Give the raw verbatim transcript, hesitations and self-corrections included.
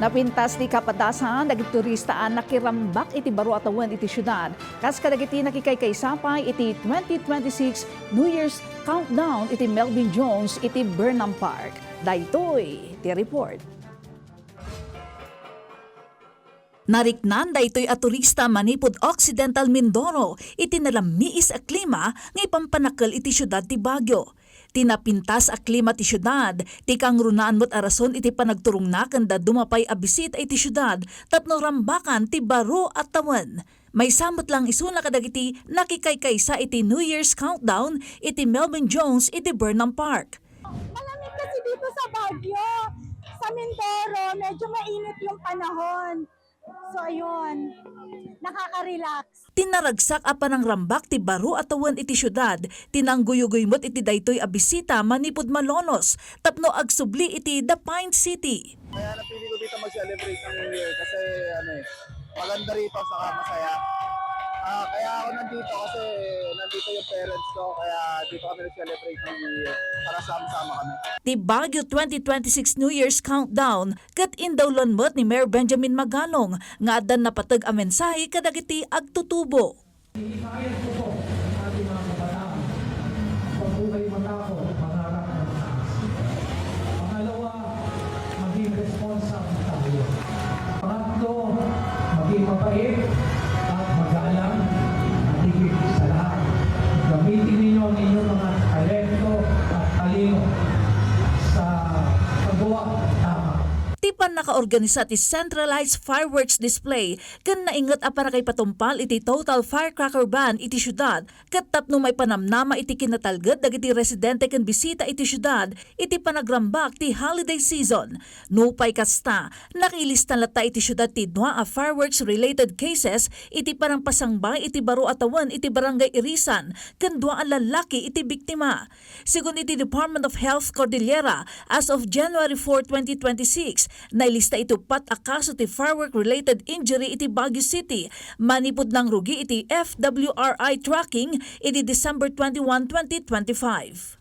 Napintas ti kapadasan dagiti turista a nakirambak iti baro a tawen iti siudad, kas kadagiti nakikaykaysa pay iti twenty twenty-six New Year's Countdown iti Melvin Jones iti Burnham Park. Daytoy ti report. Nariknan daytoy a turista manipud Occidental Mindoro iti nalammiis a klima nga ipampanakel iti siudad ti Baguio. Ti napintas a klima ti siudad, ti kangrunaan met a rason iti panagturongna ken dadduma pay a bisita iti siudad tapno rambakan ti baro a tawen. Maysa met lang isuna kadagiti nakikaykaysa iti New Year's Countdown iti Melvin Jones iti Burnham Park. Malamig kasi dito sa Baguio. Sa Mindoro, medyo mainit yung panahon. So, ayun. Nakaka-relax. Ti naragsak a panangrambak ti baro a tawen iti siudad, ti nangguyugoy met iti daytoy a bisita manipud Malolos tapno agsubli iti The Pine City. Kaya napili ko dito mag-celebrate ng New Year kasi ano eh, maganda rito saka masaya. Ah, kaya ako nandito kasi nandito yung parents ko, kaya dito kami nag-celebrate ng New Year para sama-sama kami. Ti Baguio twenty twenty-six New Year's Countdown ket indawlon met ni Mayor Benjamin Magalong nga addan napateg a mensahe kadagiti agtutubo. Hikayat ko po sa ating mga kabataan, huwag po kayo matakot mangarap ng taas. Pangalawa, maging responsable tayo. Pangatlo, maging mabait at magalang at higit sa lahat, gamitin ninyo ang inyong mga talento at talino sa paggawa ng tama. Ti pannakaorganisa ti centralized fireworks display ken nainget a pannakaipatungpal iti total firecracker ban iti siudad ket tapno maipanamnama iti kinatalged dagiti residente ken bisita iti siudad iti panagrambak ti holiday season. Nupay kasta, nakilistan latta iti siudad ti dua a fireworks-related cases iti panangpasangbay iti baro a tawen iti Barangay Irisan ken dua a lallaki iti biktima. Segun iti Department of Health Cordillera, as of January four, twenty twenty-six, nailista iti uppat a kaso ti firework-related injury iti Baguio City manipud nangrugi iti F W R I tracking idi December twenty-one, twenty twenty-five.